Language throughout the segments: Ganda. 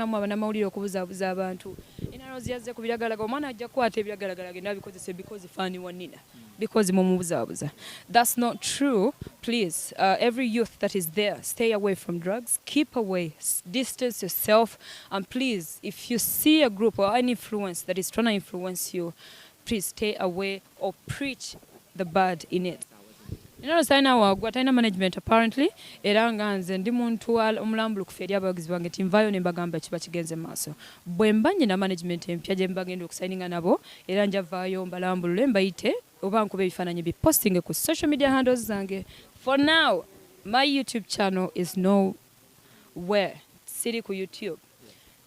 Nammwe abanamawulire okubuzaabuza abantu. Nina Rose yazze ku biragalagala, omwana ajja kukwata ebiragalagala agende abikozese because fan wa Nina, because mumubuzaabuza. That's not true. Please, every youth that is there, stay away from drugs, keep away, distance yourself, and please, if you see a group or any influence that is trying to influence you, please stay away or preach the bad in it. Nina Rose talina wagwa, talina management apparently, era nga nze ndi muntu omulambulukufu eri abawagizi bange ti nvaayo ne mbagamba kiba kigenze mu maaso. Bwe mba nyina management empya gye mba ngenda okusayininga nabo, era njavaayo mbalambulule, mbayite oba nkuba ebifaananyi bipostinge ku social media handles zange. For now, my YouTube channel is nowhere, siri ku YouTube.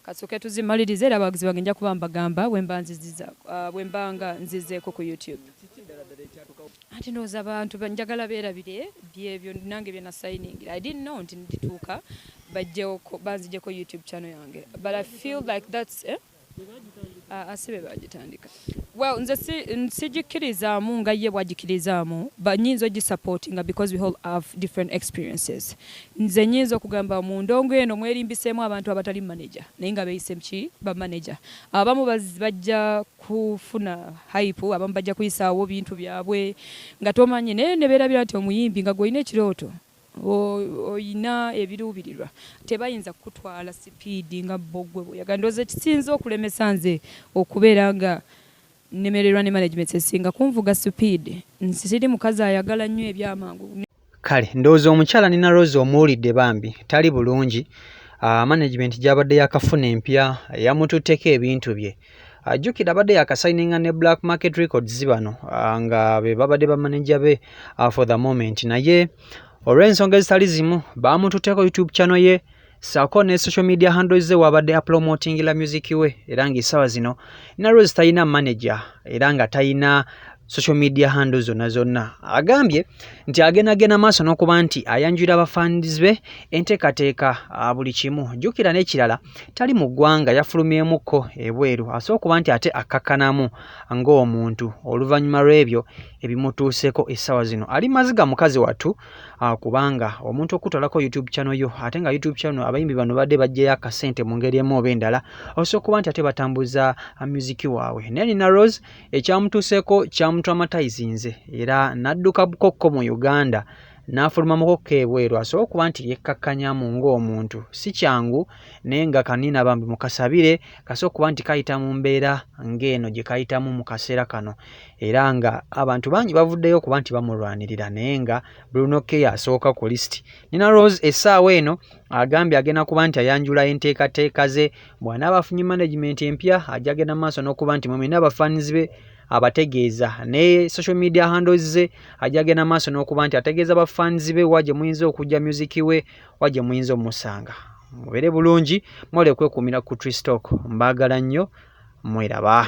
Kasooke tuzimalirize, era abawagizi bange nja kuba mbagamba bwe mba nga nzizeeko ku YouTube. Anti ndowooza abantu njagala beerabire byebyo nange bye nasayiningira. I didn't know nti ndituuka bajjewoko banzijjeko YouTube channel yange, but I feel like that's, eh? Si be bagitandika. Well, nze sigikirizaamu nga ye bw'agikirizaamu, but nyinza ogisupportinga because we all have different experiences. Nze nyinza okugamba mu ndongo eno mwerimbiseemu abantu abatali manager naye nga beeyise ki bamanager. Abamu bajja kufuna hype, abamu bajja kuyisaawo bintu byabwe nga tomanyi, naye ne beerabira nti omuyimbi nga gw'olina ekirooto, oyina ebiruubirirwa, tebayinza kukutwala sipiidi nga bo ggwe bw'oyagala. Ndowooza ekisinza okulemesa nze okubeera nga nnemererwa ne management esinga kunvuga sipiidi, siri mukazi ayagala nnyo ebyamangu. Kale ndowooza omukyala Nina Rose omuwulidde, bambi tali bulungi. Management gy'abadde yakafuna empya yamututteko ebintu bye. Ajjukira abadde yakasayininga ne Black Market Records, bano nga be babadde bamaneja be for the moment, naye olw'ensonga ezitali zimu baamututteko YouTube channel ye ssaako ne social media handles ze wabadde apromotingira music we, era ng'essaawa zino Nina Rose talina manager era nga talina social media handles zonna zonna. Agambye nti agendagenda maaso n'okuba nti ayanjulira abafans be enteekateeka, buli kimu. Jjukira n'ekirala, tali mu ggwanga, yafulumyemukko ebweru asobola okuba nti ate akkakkanamu ng'omuntu oluvannyuma lw'ebyo ebimutuuseeko. Essaawa zino ali maziga mukazi wattu, kubanga omuntu okutwalako YouTube channel yo, ate nga YouTube channel abayimbi bano badde baggyeyo akasente mu ngeri emu oba endala osobola okuba nti ate batambuza music waabwe, naye Nina Rose ekyamutuuseeko kyamutraumatizinze era n'adduka bukokko mu Uganda n'afuluma mukokko ebweru asobole okuba nti yekkakkanyamu ng'omuntu. Si kyangu, naye nga kanina bambi mukasabire kasobola okuba nti kayita mu mbeera ng'eno gye kayitamu mu kaseera kano, era nga abantu bangi bavuddeyo okuba nti bamulwanirira, naye nga Bruno K asooka ku list. Nina Rose essaawa eno agambye agenda kuba nti ayanjula enteekateeka ze bw'anaaba afunye management empya. Ajja agenda maaso n'okuba nti mwe abafans be abategeeza ne social media handles ze, ajja agenda maaso n'okuba nti ategeeza bafans be wa gye muyinza okujja music we, wa gye muyinza omusanga. Mubeere bulungi, mwole okwekuumira ku Tristalk. Mbaagala nnyo, mweraba.